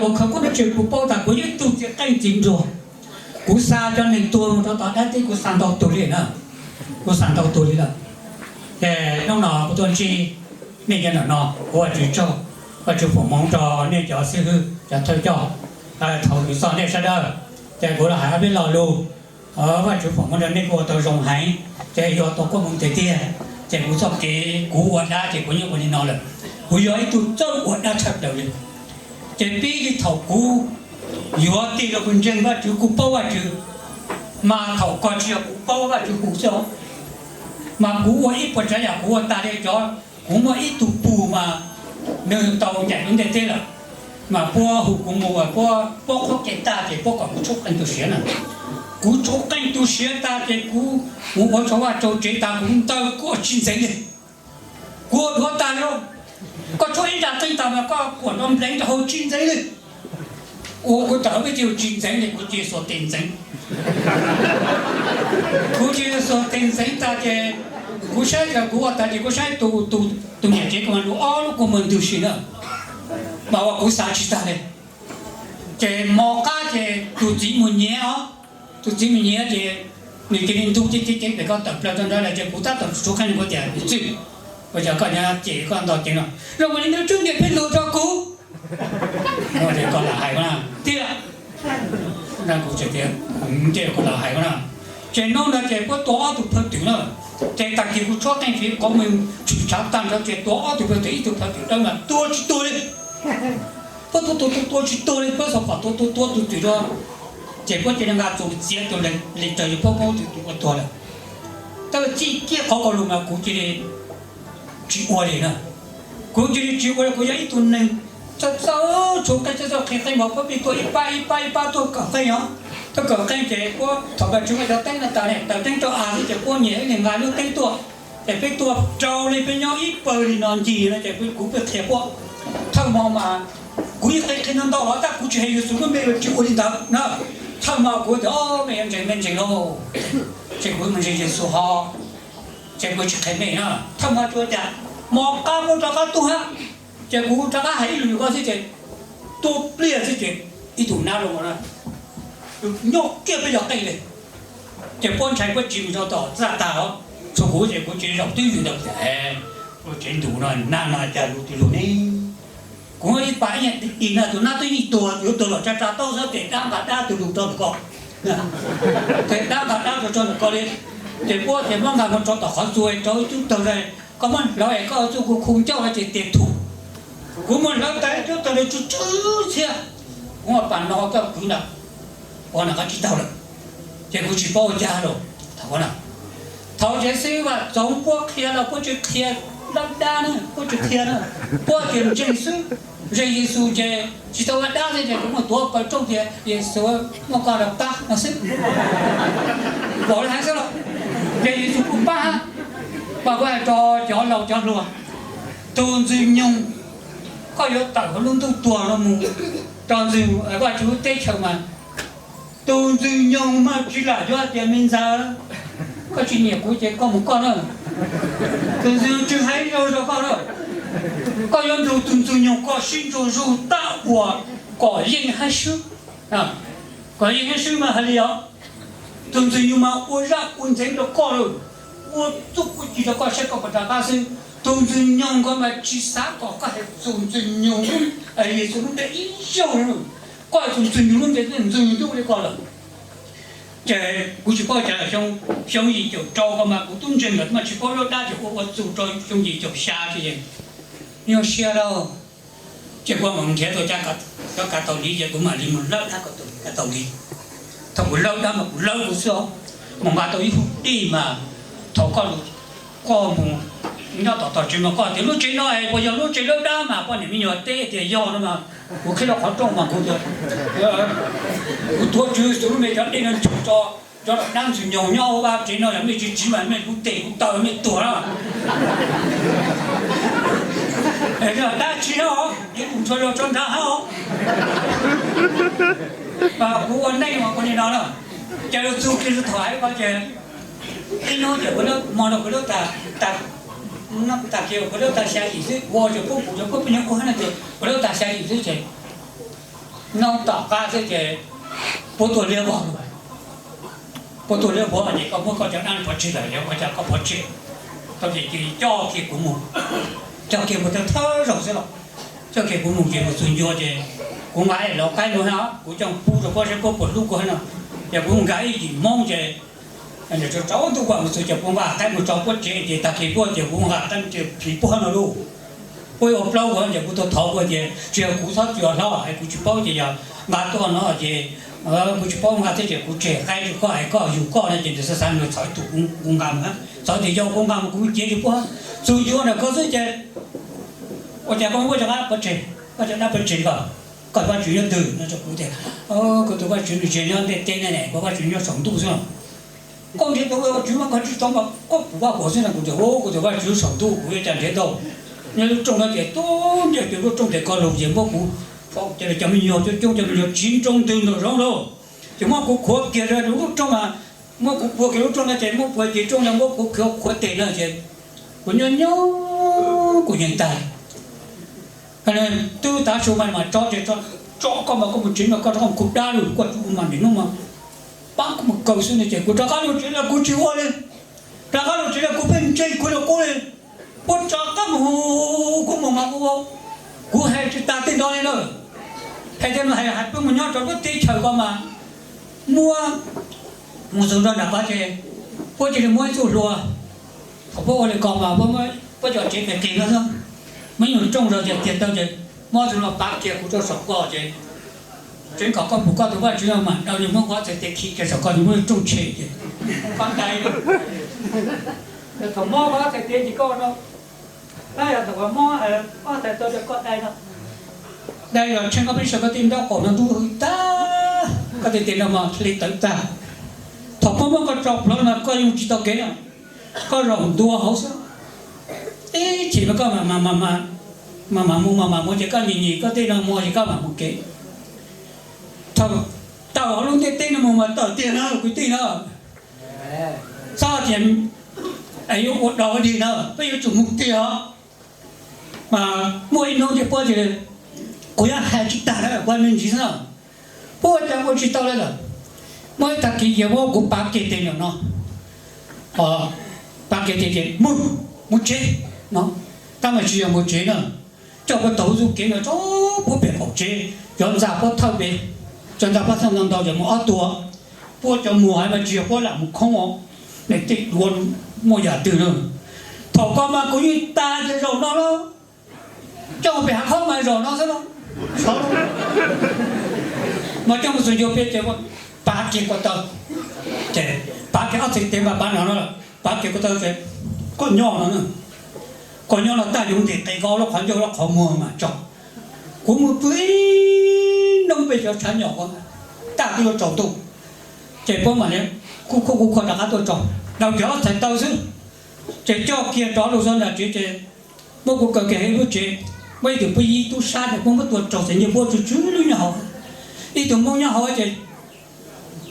Kuv khaws kub nrov tshwm kuv paub tas kuv yog ib tug txiv qeej txiv nruas. Kuv xa cov neeg tuag mus rau tom dab teb kuv xa ntau tug li na, kuv xa ntau tug li lawm. Ces hnub no kuv tuaj ntsib nej nyob ntawm no, kuv Vajtswv tsaug, Vajtswv foom hmoov rau nej cov xib hwb cov thawj coj. Thaum yus txog nej sawv daws, ces kuv los hais ob peb lo lus, Vajtswv foom hmoov rau nej kuj ua tau zoo heev, ces yuav tau koob hmoov tiag tiag. Ces kuv txoj kev kuv ua dab ces kuv nyob ua li no lawm, kuv yog ib tug txawj ua dab tshaj plaws li. Ces pib li thaum kuv yuav tig los kuv ntseeg Vajtswv kuv paub Vajtswv, mas thaum ko tsis yog kuv paub Vajtswv hu xwb os, mas kuv ua ib puas tsav yam kuv ua tas li cov, kuv muaj ib tug pug mas nws tau ncaim lub ntiaj teb lawm, mas puab hu kuv mus puab, puab qhuab kev tag ces puab kom kuv tshuab qeej tu siav na. Kuv tshuab qeej tu siav tag ces kuv mus ua tsaug vaj tsaug tsev tas kuv ntaws kuj tsis ntxeev li. Kuv ua duav tag li, koj tshuab ib nra qeej tag mas koj kuam nrov npleev rau hauv tsis ntxeev li. Ua kuv tawm vij tiu tsis ntxeev ces kuv cia xuas tes ntxeev. Kuv cia xuas tes ntxeev tag ces kuv saib, kuv ua tag ces kuv saib tus, tus niam tsev kuv mas lub ob lub kua muag ntws si na, mas ua kuv xav tsis tag li. Ces hmo qab ces tus txiv mus nyiav os, tus txiv mus nyiav ces nws cia li ntug ceev ceev ceev pem ko tawm plaws rau nrad lawm ces kuv tab tom tshuab qeej nws tias, Txiv, ua cas koj nyob ces koj nto ceev no? Zoo li nws tswb ntiag peb lug rau kuv. Koj lam hais tiag, kuv tias, koj lam hais na. Ces hnub ntawd ces puab tua ob tug phawj twm na, ces tag kis kuv tshuab qeej fiv qhov muag tshwm tshav tag nrho ces tua ob tug phawj twm, ib tug phawj twm dawb mas tua tsis tuag li. Puab tua tua tua tua tsis tuag li, puab xav pom tua tua tua tus twm rau, ces puab cia li nqa txuas txiav tus leg raws yus paub paub tus twm ua tuag lawm. Tab sis txij kiag qhov ko lug mas kuv cia li tsis ua li na. Kuv cia li tsis ua li, kuv yog ib tug neeg txawj txawj tshuab qeej, txawj txawj qhia qeej mas puab pib tuaj ib pab ib pab ib pab tuaj kawm qeej os. Tuaj kawm qeej ces puab thaum Vajtswv muaj cov teeb no tas ne, taws teeb rau av xwb ces puab nyiam ib leeg nqa lub teeb tuaj, ces peb tuaj rau li peb nyob ib pawg li no ncig no ces kuv pheej qhia puab. Thawj hmo mas kuv yeej qhia qhia ntau ntau los tab kuv tsis hais Yexus lub npe los tsis ua li ntawd na. Thawj hmo kuv tias, O, mej yuav ntseeg mej ntseeg lauj, ces kuv mus ntseeg Yexus ho, ces kuv tsis qhia mej na. Thawj hmo tsuas cas, hmo qab kuv rov qab tuaj hab, ces kuv rov qab hais ib lus yus ko xwb ces tua pliag xwb ces ib tug nab zoo na, nyob kiag peb cov qeej li. Ces puab ntshai puab tsis mus rau tom txaj tag os, txhua kuv ces kuv tsis zaum twb yus ntawd tias, Ua tsev ntus no nab no cas lus twg lug ne? Kuv muaj ib pas ib yam tis no tus nab twb yeej tuag, yuav tuag los tsa tsa taub xwb, tes dab nqa dab tus lug rau ntawm ko, tes dab nqa dab rau tso ntawm ko li. Ces puab ces muab nqa mus rau tom qhov txua rau ib tug tawg, koj muab hlawv es koj txuj kuv khu ncauj no ces tias thum. Kuv muab hlawv tas ib tug tawg li tsw tsw txhiab, kuv muab pas no coj kwv ntawm ua na qab tsis taug lawm, ces kuv tsis paub ua cas lawm. Thaum thaum tsev xib hwb Vam Txoov puab qhia los puab tsis qhia lawb dab na, puab tsis qhia na, puab tias ntseeg xwb, ntseeg Yexus ces tsis tau ua dab xwb ces kuv muaj tuav pawg rooj tias Yexus muaj koj rau pab no xwb. Vauv li hais xwb los, ces Yexus kuj pab hab. Mas kuv hais rau cov laus cov hluas, tus ntxwg nyoog koj yuav tawm hauv lub ntuj tuag no mus rau ntxwg Vajtswv lub teb chaws mas, tus ntxwg nyoog mas tsis lam yuav hais tias me ntxhais, koj tsis nyiam kuv ces koj mus koj na. Tus ntxwg nyoog tsis hais ib zaug rau koj na. Koj yuav nrug tus ntxwg nyoog koj sib ntsuas zug tag uas kom yeej hab swb, kom yeej hab swb mas hais li os. Tus ntxwg nyoog mas ua zaj ua ntxeev rau koj lawm, ua txuj ua ci rau koj saib koj puas rov qab xwb. Tus ntxwg nyoog ko mas tsis xav kom koj hais txug ntxwg nyoog, Yexus lub npe ib zaug li. Koj hais txug ntxwg nyoog lub npe, ntxwg nyoog twb ua li ko lawm. Ces kuv tsis paub cas, xyoo yim caum rau ko mas kuv tub ntseeg lawm mas tsis paub lub dab ces ua ua txug rau xyoo yim caum xya ces nyuaj siab lauj. Ces kuv mam nrhiav tau cov kav taus li ces kuv mam li mus lawb dab kom kav taus li. Thaum kuv lawb dab mas kuv lawb kuv xwb os, mus nqa tau ib hub dej mas thaum koj, koj mus nyob tom tog tsev mas koj tias lub tsev no es puas yog lub tsev lawb dab mas poj niam me nyuam teb tias yog no mas kuv qhib rau qhov rooj mas kuv tias, kuv tuav Tswv Yexus lub npe cov dej no ntsug tso, cov dab ntxwg nyoog nyob hauv vaj tsev no yog mej tsis tsiv mas mej kuv tes kuv taw mej tuag na. Dab tsi hab, ib tug ntshua lug tso nrad hab. Kuv ua neej mas ua li no na. Ces lug txug kiag thaum hais ko ces ib hnub ces kuv lub hmo no kuv lub tag, tag kis kuv lub tag xya yim xwb, ua ces puab pum rau puab pheej nyob ua hab no ces kuv lub tag xya yim xwb ces Noj tom qab xwb ces puab tuaj liab vog lawm. Puab tuaj liab vog ces koj muab koj cov dab pov tseg lawm, yog ua cas koj pov tseg? Tau ces coj kiag kuv mus, coj kiag mus thawj thawj zaug xwb los, coj kiag kuv mus ces mus txug ncua ces kuv nqa ib lauv qaib mus hab, kuv coj pub rau puab saib puab puas hlub kuv hab no. Ces kuv nkag ib yim Hmoob ces tsaus ntuj kuv mus txug ces kuv nqa qaib mus tso puab tsev ces tag kis puab ces kuv nqa qaib mus tso phim puab no lauj. Puab ua plaub kuv ces kuv tau thov kuv tias tsis yog kuv txhob cua hlob es kuv tsis paub ces yog nqa tuaj no ces kuv tsis paub nqa thiab ces kuv tseg qaib rau koj es koj yug koj no ces nws xav xav nws txhom ib tug kuv nqa mus, txhom tias yog kuv nqa mus kuv cev rau puab, txug ncua ntawm koj xwb ces ua cas koj muab cov dab pov tseg, koj cov dab pov tseg ko, koj Vajtswv nyob twg no? Kuv tias kuv tus Vajtswv nws tsis nyob ntiaj teb ne, kuv Vajtswv nyob saum ntuj xwb. Koj nrhiav tau Vajtswv mas koj tsis tau mas koj pum vaj huam xwb no. Kuv tias kuv tus Vajtswv saum ntuj kuv yuav cas nrhiav tau. Nyob lub rooj no ces tub ntiaj teb lub rooj tes ko lug ces muab kuv, ces cov me nyuam coob coob, cov me nyuam tsiv nroo ntws nraum zoov lauj, ces muab kuv khuav kiag rau lub rooj mas, muab kuv khuav kiag lub rooj no ces muab puag cev rooj no muab kuv khuav khuav tes no ces kuv nyob nyob kuv yeej tag. Twb tav su mas mas tso ces tso, koj mas koj mus tsev mas koj rov qab mus khu dab lug, koj tsuas ua mas niaj hnub mas pab kuv mus kaw xwb no ces kuv rov qab lug tsev los kuv tsis ua li. Rov qab lug tsev los kuv pheej ntse kuv los qub li. Puab rov qab mus hu kuv mus mas kuv hais tsis tas tej no li na. Hais tias mas hais hais peb mus nyob rau lub teb chaws ko mas muab mus txug nram qab ces puab cia li muab ib txuj hlua. Thaum puab ua li ko mas puab cov tsev qis qis no xwb, muaj ib nyuag rooj zog ces tiag tau ces muab txuj hlua pav kiag kuv rau saum ko ces tseev kom koj pum koj tus Vajtswv no mas dau, muab kuv ob txhais tes khi kiag saum ko, muab rooj tshem ces koj dai. Thaum muab koj ob txhais tes ces koj no, tab yog thaum muab ob txhais tes rau koj dai no, dai los tsheej koj peb sawv koj tej nraub qaum no ntub hwj tag, koj tej tes no mas hle tawv tag. Thaum puab muab koj tso plhuav no koj yeej tsis tau kev no, koj zaum ntua hauv xwb. Ib chim mas koj mam mam mus mam mam mus ces koj nyim nyim koj tej no mus ces koj mam mus kev. Thaum tawm hauv lub ntiaj teb no mus mas tawm tiag na kwv tij na. Txhob tias yuav ua dog ua dig na, peb yuav tsum mus tiag os. Mas muaj ib hnub ces puab tias, kuv yuav hais tsis tag lawm, kuv me ntsis xwb no. Puab ua cas ua tsis tau li lawm. Muaj ib tag kis ces muab kuv pav kiag tes nram no, pav kiag tes ces mus, mus tsev no. Tab mas tsis yog mus tsev na, coj puab taug txuj kev no tso puab pem qaum tsev, cov ntxa puab thawj pem, cov ntxa puab thawj ntau ntau ces mus ob tug, puab cov muag mas tsis yog puab lam mus khoob os, tej duav muaj yam twg na. Thaum ko mas kuv yeej tas tias zaum no los, coj mus pem hav khaub mas zaum no xwb no. Mas coj mus txog ncua pem ces pav kiag ko taw, ces pav kiag ob txhais tes mas pav no no, pav kiag ko taw ces koj nyob no, koj nyob no tag yuav ntim qe ko lub qhov ncauj lub qhov muag mas tso. Kuv mus pw ib hnub pem cov tshav nyom ko, tag twb yuav tsaus ntuj, ces puab mam li kuj khuj kuj kho rov qab tuaj tso, daus kiag ob txhais taw xwb. Ces coj kiag rov lug txog nram tsev ces muab kuv kaw kiag hauv lub tsev, muaj ib tug phooj ywg tub sab ces puab muab tua raug txim nyiaj puab tsw tsw lub nyuag hauv. Ib tug Hmoob nyob hauv ces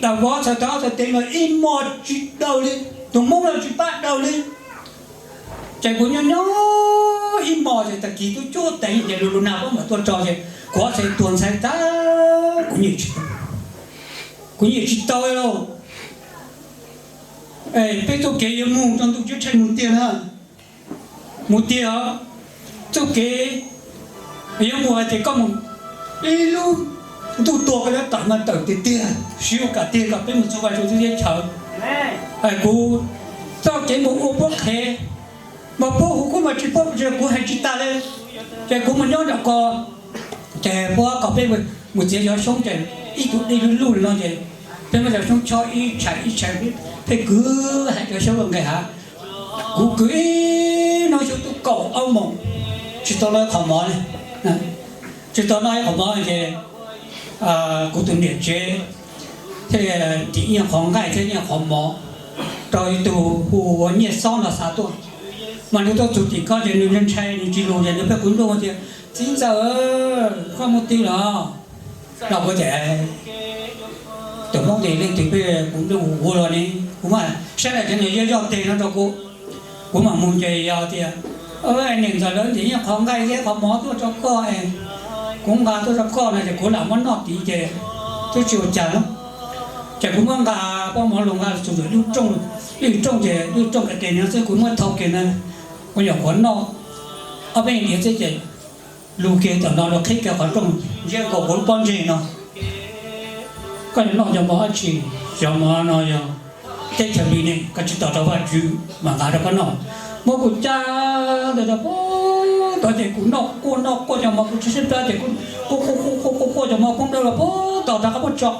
daus kuv ob txhais taw ob txhais tes los ib hmos tsis daus li, tus Hmoob los tsis pab daus li. Ces kuv nyob nyob ib hmos ces tag kis twb cuab teev ces lug lug nag puab mam tuaj tso ces kuv ob txhais tuag ntxhais tag, kuv nyiam tsis tau, kuv nyiam tsis tau li lauj. Peb txuj kev yuav mus rau ntuj ceeb tsheej mus tiag na, mus tiag os. Txuj kev yuav mus hais tias koj mus ib lub ntuj tuag koj yuav tawm mas tawm tiag tiag, siv ua kam tiag kom peb mus txug Vajtswv txuj teb chaws. Kuv txoj kev mus ua puab qhev, mas puab hu kuv mas tsis paub, kuv hais tsis tas li. Ces kuv mus nyob nram ko, ces puab kom peb mus txiav cov xyoob ces ib tug dej luj luj no ces peb muab cov xyoob chob ib tshais ib tshais, pheej kwv hais cov xyoob los nqes hav. Kuv kwv ib hnub xyoob twb kaum ob moos, tsis tau noj ib qho mov li, tsis tau noj ib qho mov ces kuv tus niam tsev thiaj tiv ib qho nqaij thiab ib qho mov rau ib tug hu ua Nyiaj Xob no xa tuaj. Mas nws tuaj txug tim ko ces nws ntshai nws tsis lus ces nws pheej kuv nplooj tias, txiv ntxawm, koj mus twg los? No kuv tias, tus Hmoob tias leej twg pheej kuv nplooj ua los ne, kuv mam saib daim cov niag yoj yoj teg no rau kuv, kuv mam mus ces yog tias niam ntxawm lawv ntim ib qho nqaij thiab qho mov tuaj rau koj es Kuv nqa tuaj rau koj no ces kuv lam muab noj tid ces twb tsis ua cas. Ces kuv muab nqa pob mov los nqa txug ntawm lub rooj, lub rooj ces lub rooj ka tes no xwb, kuv muab thau kiag na, kuv nyuam qhuav noj ob peb diav xwb ces lug kiag tom no los qhib kiag qhov rooj, ntsiab nkaus kuv lub pob ntseg no. Koj yuav noj cov mov dab tsi? Cov mov no yog teb chaws Benin, koj tsis tos rau Vajtswv mas nqa rau koj noj. Muab kuv cab ntawd rau puag tod ces kuv noj quaj noj quaj cov mov, kuv tsis sib plab ces kuv quaj quaj quaj quaj quaj cov mov poob dawb los puag tod rov qab muab tso,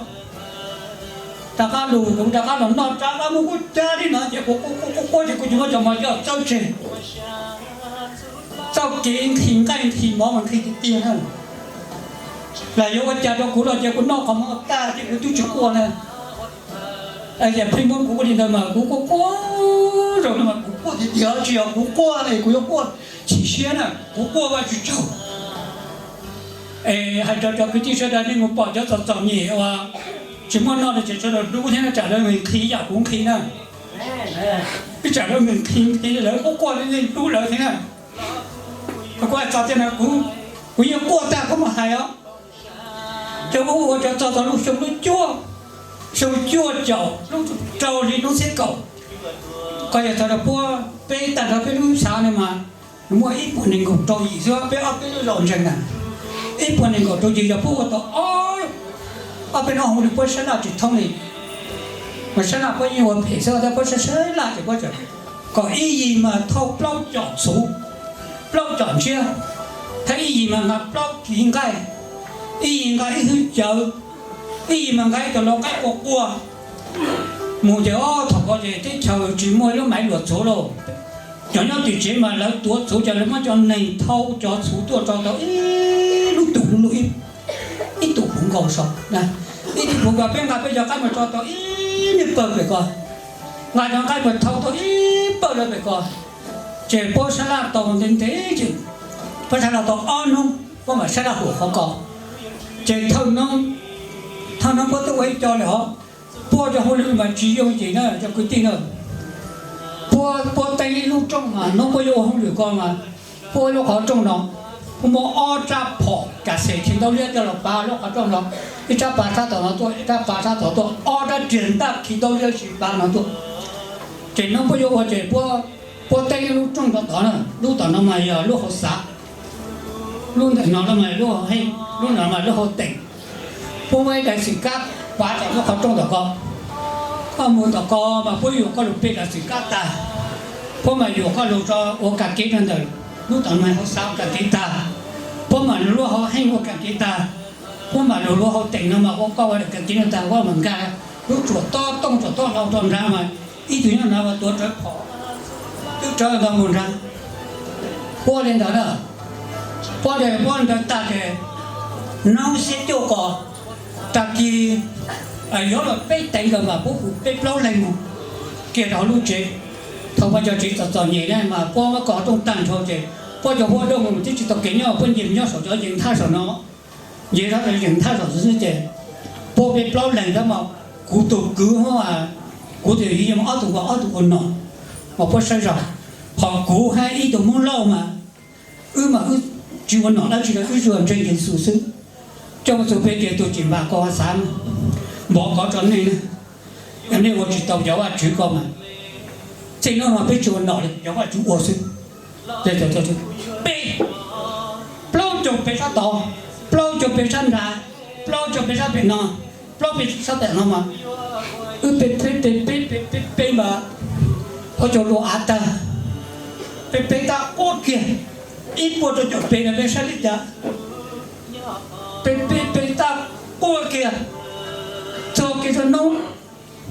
rov qab lug kuv rov qab los noj rov qab muab kuv cab li no ces kuv quaj quaj quaj quaj ces kuv tsis muab cov mov coj txawb tseg. Txoj kev nqhis nqaij nqhis mov mas nqhis tiag tiag na. Lam yuav ua cas rau kuv los ces kuv noj qhov mov tag ces kuv twb tsis quaj na. Ces pheej muab kuv ua li ntawd mas kuv quaj quaj zaum no mas kuv quaj tiag tiag, tsis yog kuv quaj es kuv yuav quaj chim siab na, kuv quaj Vajtswv tsaug. Es hais rau cov kwv tij sawv daws, nej mus pom cov txom txom nyem uas tsis muaj noj li ces sawv daws hlub thiab, tsam lawv nqhis yam kuv nqhis na. Ib tsam lawv nqhis nqhis lawv quaj quaj, nej hlub lawv thiab na. Kuv hais txog tias na, kuv yeej quaj tag kuv mam hais os. Cov kuv ua cov txog txog lub xyoo lub cuaj, xyoo cuaj caum lub rau hli lub xiab kaum, koj yog txog rau puab peb tag nrho peb lub xav no mas nws muaj ib puas nees nkaum rau yim xwb, peb ob peb lub zos ntseeg na. Ib puas nees nkaum rau yim yog puab ua tau ob, ob peb hnub hauj lwm puab sab laj tsis thoob li. Mas sab laj puab yeej ua phem xwb, tab puab sab sab laj ces puab tseem kom ib yim mas thauj plaub caum txhuv, plaub caum ntsiab, thiab ib yim mas nqa plaub kiv nqaij, ib yim nqa ib hwj cawv, ib yim mas nqa ib tug lau qaib qua qua. Mus ces ob thaum ko ces teb chaws tsis muaj lub maiv luam txhuv lauj. Cov nyob tim tsev mas lawv tuav txhuv ces lawv muab cov neeg thauj cov txhuv tuaj tso tau ib lub tus lub, ib tus puv nkaus saum, ib tus puv nkaus, peb nqa peb cov qaib mus tso tau ib niag pawg pem ko, nqa cov qaib mus thauj tau ib pawg lawv pem ko. Ces puab sab laj tau ntev ntev ces puab sab laj tau ob hnub puab mam sab laj huam qhov ko. Ces thawj hnub, thawj hnub puab twb ua ib co li hos. Puab cov hauj lwm mas tsis yooj yim na cov kwv tij na. Puab, puab teeb ib lub rooj mas hnub puab yuav ua hauj lwm ko mas puab lub qhov rooj no, puab muab ob rab phom kas xes khi ntaub liab coj los pav lub qhov rooj no, ib rab pav sab tom no tuaj, ib rab pav sab tod tuaj, ob rab riam ntaj khi ntaub liab tsis pav no tuaj. Ces hnub puab yuav ua ces puab, puab teeb lub rooj rau tod na, lub tom no mas yog lub hauv xav, lub ntawm no mas lub hauv heej, lub no mas lub hauv teem. Puab muab ib daim xwm kab pav tom lub qhov rooj tom ko. Koj mus tom ko mas puab yuam koj lug pe daim xwm kab tag, puab mam yuam koj lug ua kas kev rau ntawm lub tom no hauv xav ua kas kev tag, puab mam lug lub hauv heej ua kas kev tag, puab mam lug lub hauv teem no mas ua koj ua daim kas kev no tag, koj mam nkag lub tsuam tob tooj tsuam tob hlau rau nrad mas ib tug nyob nrad mas tuav rawv phom twb rawv ntog mus nrad. Puab li ntawd na, puab li, puab li ntawd tag ces hnub xiab cuaj ko, tag kis yuav los peb teev nkawd mas puab hu peb plaub leeg mus kiag rau hauv lub tsev. Thaum puab cov tsev txom txom nyem na mas puab muab koj rooj tag nrho ces puab cov huab dooj mus twb tsis tau kev nyob, puab nce mus nyob saum cov yees nthab saum no, nce rau cov yees nthab saum xwb ces puab peb plaub leeg tab mas kuv tus kwv, kuv tus yij, ob tug ua, ob tug ua nom, mas puab saib zog. Ho kuv hab ib tug Hmoob Lauj mas wb mas wb tsis ua nom dab tsi, wb tsuas ntseeg Yexus xwb. Coj mus txug pem ces tus tsim npam ko xav npov kov rau nej, yog nej ua tsis tau cov vaj tswv ko mas txij hnub no peb tsis ua nom li, cov vaj tswv ua xwb. Peb, plaub caug pem sab tod, plaub caug pem sab nrad, plaub caug pem sab pem no, plaub pem sab pem no mas wb pe pe pe pe pe pe mas ob caug lua av tag, pe pe tag quaj kiag, ib puas rau caum pem no peb saib li cas, pe pe pe tag quaj kiag, txog kiag rau hnub,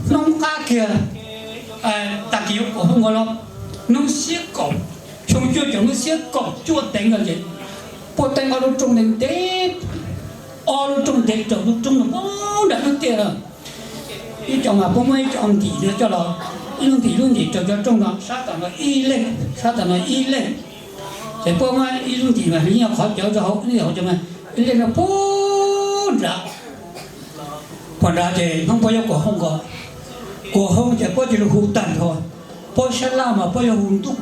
hnub qab kiag, tag kis yuav kaum hoob ko los, hnub xiab kaum, xyoo cuaj caum hnub xiab kaum cuaj teev no ces puab teeb ob lub rooj ntev ntev, ob lub rooj ntev raws lub roob no puag nram lub tiaj no. Ib co mas puab muab ib co ntim no coj los, ib lub ntim lub ntim raws cov rooj no, sab tom no ib leej, sab tom no ib leej. Ces puab muab ib lub ntim mas nws yeej qhov cawv rau hauv, ib leej no puag nrad. Puag nrad ces hnub puab yuav kaum hoob ko, kaum hoob ces puab cia li hu tag nrho, puab sab laj mas puab yuav hu ntuj,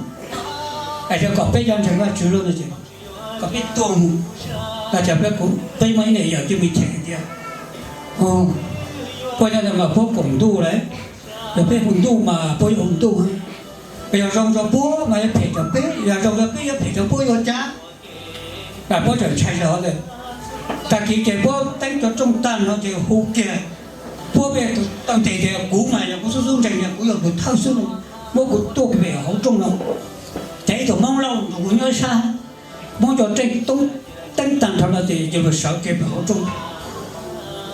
es kom peb cov ntseeg Vajtswv lawm no ces kom peb tuag mus. Cas peb kuv peb muaj ib niam yawm cia li cheem tias, puab nyob ntawd mas puab koom ntuj lawm, yog peb hu ntuj mas puab yuav hu ntuj. Yog zoo rau puab mas yuav phem rau peb, yog zoo rau peb yuav phem rau puab yuav cas. Puab tseem ntshai zog ntawd. Tag kis ces puab teeb cov rooj tag no ces hu kiag puab peb tau tes tias kuv mas yog kuv xub xub nreeg tias kuv yog tus thawj xwb, muab kuv tuaj pem hauv rooj no. Ces ib tug Hmoob Lauj nrog kuv nyob sab, muab cov rooj toob teeb tag nrho no ces cia li sawv kiag pem hauv rooj.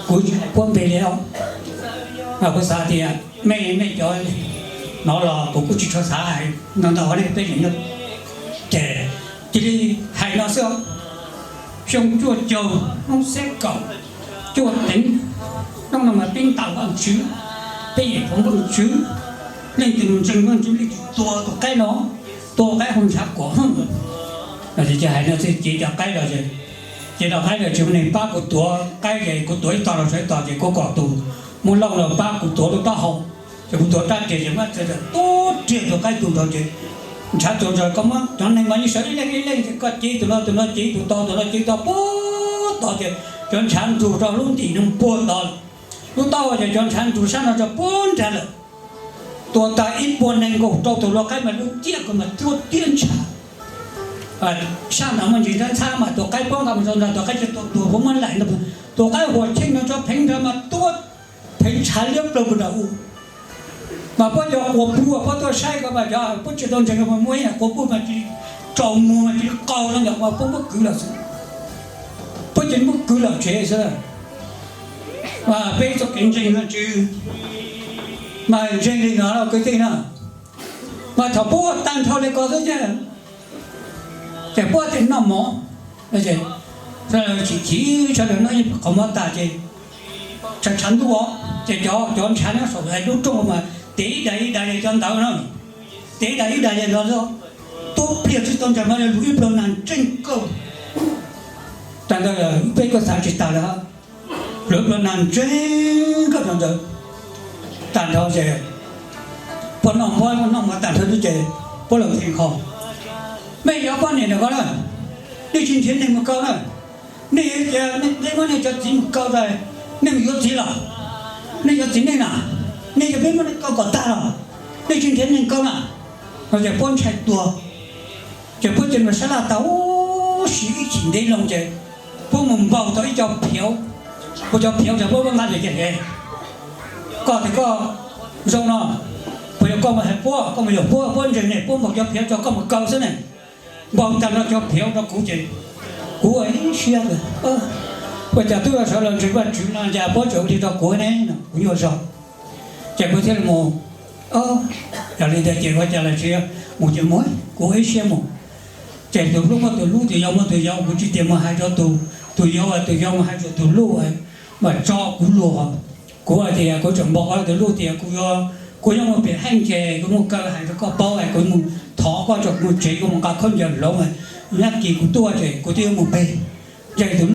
Kuv tsis hais puab npe li os, mas kuv xav tias mej mej cov no los kuv kuj tsis tshua xav hais no ntau, nej peb tseem nyob. Ces cia li hais no xwb. Xyoo cuaj caug, hnub xiab kaum, cuaj teev, hnub no mas peb ntaus Vaajtswv, peb yeem thov Vaajtswv, leej twg ntseeg Vaajtswv leej twg tua tus qaib no, tua qaib ho ntshav kuam hwj. Ces hais no xwb ces cov qaib los, ces cov qaib los tsis muaj neeg pab kuv tuav qaib ces kuv tuav ib tog los sawv ib tog ces kuv kom tus Hmoob Lauj los pab kuv tuav lub taub hau. Ces kuv tuav rab riam ces muab txawm tub riam tus qaib tu nrho ces ntshav tuag nrho, koj muab cov neeg mas yeej sawv ib leeg ib leeg ces koj cev tus no tus no cev tus tod tus no cev tod puag tod ces cov ntshav nrug rau lub ntim no puag tod. Lub taub hau ces cov ntshav nrug sab no rau puag nrad lawm. Tuag tag ib puas nees nkaum rau tus lau qaib mas lub ciaj ko mas tuaj tiab ntshav. Sab no muaj ntsis ntxhab ntxhab mas tus qaib puab nqa mus rau nrad tus qaib tsis tuag, tuag puab muab laim no, tus qaib huam cheej no tso pheev nrad mas tuaj pheev ntshav liab plaws puag nram u. Mas puab cov quas puj puab tuaj saib ko mas cov puab tsis tau ntseeg mas muaj ib yam quas puj mas cia li tsaus muag mas cia li qaug no ntawm mas puab muab kwv lawm xwb. Puab cia li muab kwv lawm tsev xwb. Peb txoj kev ntseeg no tsis mas ntseeg li no kwv tij na, mas thaum puab tag nrho li ko xwb ces, ces puab tias noj mov, tsis chim sawv daws noj ib qho mov tag ces tshav ntuj os ces cov, cov ntshav nyob saum lub rooj mas tes ib daim ib daim li cov ntawd na, tes ib daim ib daim li no, tub pliag tsis tau ntshav mas lug ib pluag nag ntseeg kawg. Tag ntawd peb kuj xav tsis tag lawm, lug ib pluag nag ntseeg kawg rau ntawd. Tag nrho ces puab noj mov, noj mov tag nrho xwb ces puab los nthe qho, mej cov poj niam ntawm ko na, nej tsis nrhiav neeg mus kaw na. Nej tias nej muab nej cov txiv mus kaw tas, nej mus yuav txiv los? Nej yuav txiv nej na? Nej yuav peb muab nej kaw kom tag los? Nej tsis nrhiav neeg kaw na? No ces puab ntshai tuag. Ces puab cia li sab laj tau, ua si ib chim ntev loo ces puab mus npau tau ib co phiauv. Ua cov phiauv tas puab nqa tias, koj tias koj zoo no, puas yog koj mus hais puab, koj mus yuav puab, puab ntseeg nej, puab npau cov phiauv rau koj mus kaw xwb ne. Npau tag nrho cov phiauv rau kuv ces kuv ua ib siab tias, ua cas tub sawv los ntseeg Vajtswv no cas puab tseem ua li rau kuv ne no, kuv nyuaj zog. Ces kuv thiaj li mus, yog li ntawd ces ua cas los tsis mus ces mus, kuv ua ib siab mus. Ces tus hlub muaj tus hlub, tus yau muaj tus yau, kuv tsis tias mus hais rau tus, tus yau, tus yau mus hais rau tus hlub mas tso kuv luag. Kuv hais tias kuv tseem npau tus hlub tias kuv, kuv yuav mus pem heej ces kuv mus kaw hais rau koj paub es kuv mus thov koj tso kuv mus tsev, kuv mus nqa khaub ncaws hloov, nab kis kuv tuaj ces kuv twb yuav mus pem, ntseeg tus